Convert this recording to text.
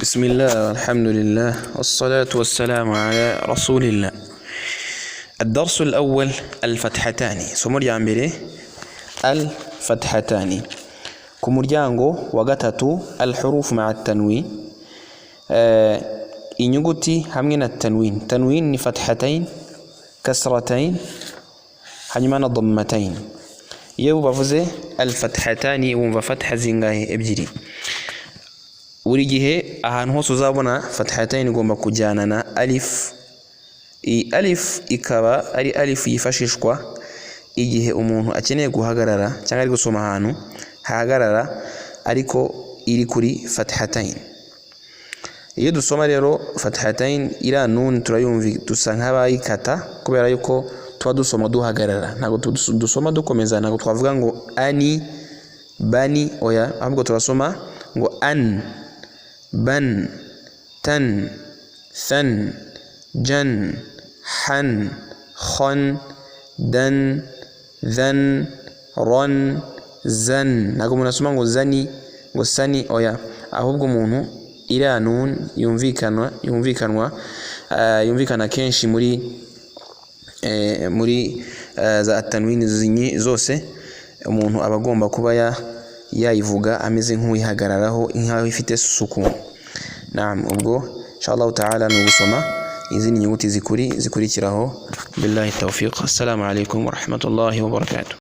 بسم الله والحمد لله والصلاة والسلام على رسول الله. الدرس الأول: الفتحتان. Isomo rya mbere, الفتحتان, ku muryango wa gatatu, الحروف مع التنوين, inyuguti hamwe na tanwin. Tanwin ni فتحتين, كسرتين, hanyuma na ضمتين. Iyo bavuze الفتحتان wumva fatha zingahe? Ebyiri. Buri gihe ahantu hose uzabona فتحتين igomba kujyana na alif. Iyi alif ikaba ari alif yifashishwa igihe umuntu akeneye guhagarara cyangwa ari gusoma ahantu hahagarara, ariko iri kuri فتحتين. Iyo dusoma rero فتحتين, iriya nun turayumva, dusa nk'abayikata kubera yuko tuba dusoma duhagarara, ntabwo dusoma dukomeza. Ntabwo twavuga ngo ani, bani, oya, ahubwo turasoma ngo an, ban, tan, than, jan, han, khon, dan, dhan, ron, zan. Ntabwo umuntu asoma ngo zani, ngo sani, oya, ahubwo umuntu iriya nun yumvikana kenshi muri za tanwini zose, umuntu aba agomba kuba yayivuga ameze nk'uyihagararaho, nk'aho ifite sukun. Naam, ubwo inshallah taala ni ugusoma izindi nyuguti zikurikiraho. بالله التوفيق. السلام عليكم ورحمة الله وبركاته.